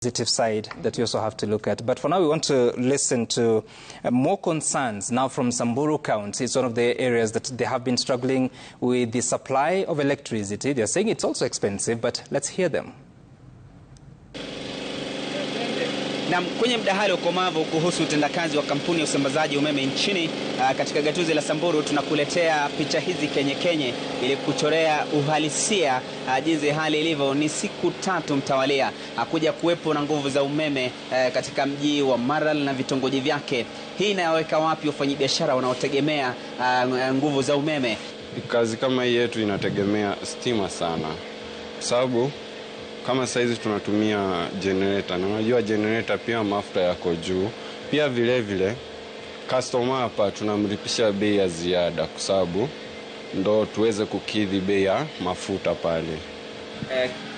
Positive side that you also have to look at. But for now, we want to listen to more concerns now from Samburu County. It's one of the areas that they have been struggling with the supply of electricity. They're saying it's also expensive, but let's hear them. Na kwenye mdahalo ukomavu kuhusu utendakazi wa kampuni ya usambazaji umeme nchini katika gatuzi la Samburu, tunakuletea picha hizi kenye kenye ili kuchorea uhalisia jinsi hali ilivyo. Ni siku tatu mtawalia hakuja kuwepo na nguvu za umeme katika mji wa Maralal na vitongoji vyake. Hii inaweka wapi wafanyabiashara wanaotegemea nguvu za umeme? Kazi kama hii yetu inategemea stima sana, sababu kama saizi tunatumia generator na unajua generator pia mafuta yako juu. Pia vile vile customer hapa tunamlipisha bei ya ziada kwa sababu ndo tuweze kukidhi bei ya mafuta pale.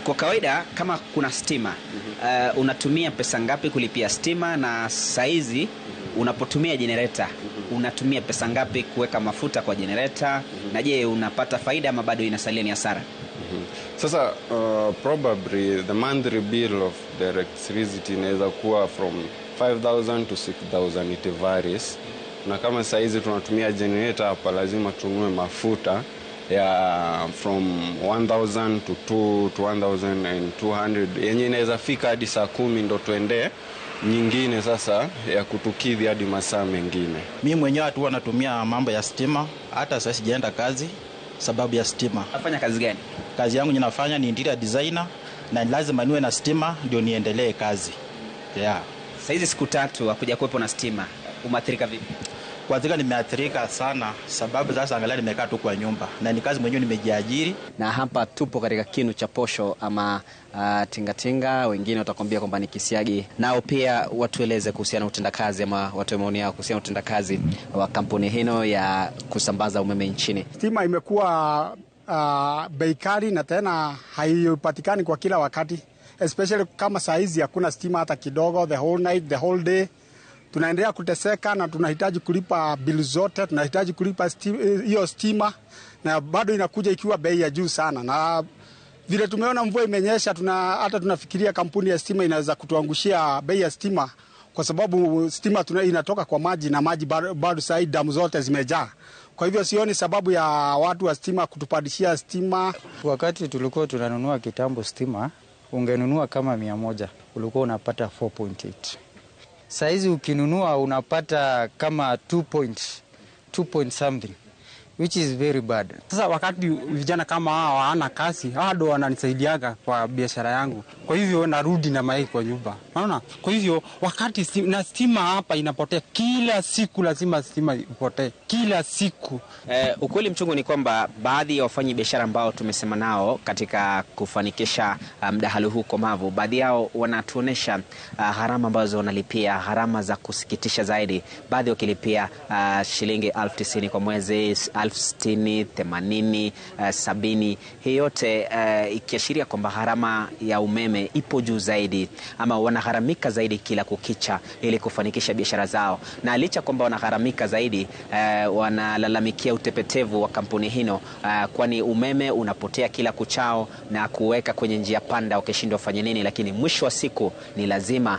Kwa kawaida kama kuna stima unatumia pesa ngapi kulipia stima, na saizi unapotumia generator unatumia pesa ngapi kuweka mafuta kwa generator, na je, unapata faida ama bado inasalia ni hasara? Sasa probably the monthly bill of the electricity inaweza kuwa from 5000 to 6000, it varies. Na kama saizi tunatumia generator hapa, lazima tununue mafuta ya from 1000 to 2 to 1200 yenye inaweza fika hadi saa 10 ndo tuende nyingine sasa ya kutukidhi hadi masaa mengine. Mimi mwenyewe tu natumia mambo ya stima, hata sasa sijaenda kazi sababu ya stima. Nafanya kazi gani? Kazi yangu ninafanya ni interior designer na lazima niwe na stima ndio niendelee kazi. Yeah. Saizi siku tatu hakuja kuwepo na stima, umeathirika vipi? Kuathirika, nimeathirika sana sababu sasa angalia nimekaa tu kwa nyumba na ni kazi mwenyewe nimejiajiri. Na hapa tupo katika kinu cha posho ama tingatinga, wengine watakwambia kwamba ni kisiagi. Nao pia watueleze kuhusiana na utendakazi ama watoe maoni yao kuhusiana na utendakazi wa kampuni hino ya kusambaza umeme nchini. Stima imekuwa bei kali na tena haipatikani kwa kila wakati, especially kama saa hizi hakuna stima hata kidogo, the whole night, the whole day. Tunaendelea kuteseka na tunahitaji kulipa bili zote, tunahitaji kulipa hiyo stima na bado inakuja ikiwa bei ya juu sana. Na vile tumeona mvua imenyesha, hata tunafikiria kampuni ya stima inaweza kutuangushia bei ya stima kwa sababu stima inatoka kwa maji na maji bado saa hii damu zote zimejaa. Kwa hivyo sioni sababu ya watu wa stima kutupandishia stima. Wakati tulikuwa tunanunua kitambo stima, ungenunua kama 100, ulikuwa unapata 4.8. Saizi ukinunua unapata kama 2 point something, which is very bad. Sasa wakati vijana kama hawa hawana kazi, hawa ndo wananisaidiaga kwa biashara yangu. Kwa hivyo narudi na mayai kwa nyumba. Unaona? Kwa hivyo wakati na stima hapa inapotea kila siku, lazima stima ipotee kila siku. Ukweli mchungu ni kwamba baadhi ya wafanyabiashara ambao tumesema nao katika kufanikisha mdahalo huu komavu, baadhi yao wanatuonesha gharama ambazo wanalipia, gharama za kusikitisha zaidi. Baadhi wakilipia shilingi 1090 kwa mwezi, 60,000, 80, 70. Hii yote ikiashiria kwamba gharama ya umeme ipo juu zaidi ama wanagharamika zaidi kila kukicha ili kufanikisha biashara zao. Na licha kwamba wanagharamika zaidi, wanalalamikia utepetevu wa kampuni hino, kwani umeme unapotea kila kuchao na kuweka kwenye njia panda wakishindwa wafanye nini, lakini mwisho wa siku ni lazima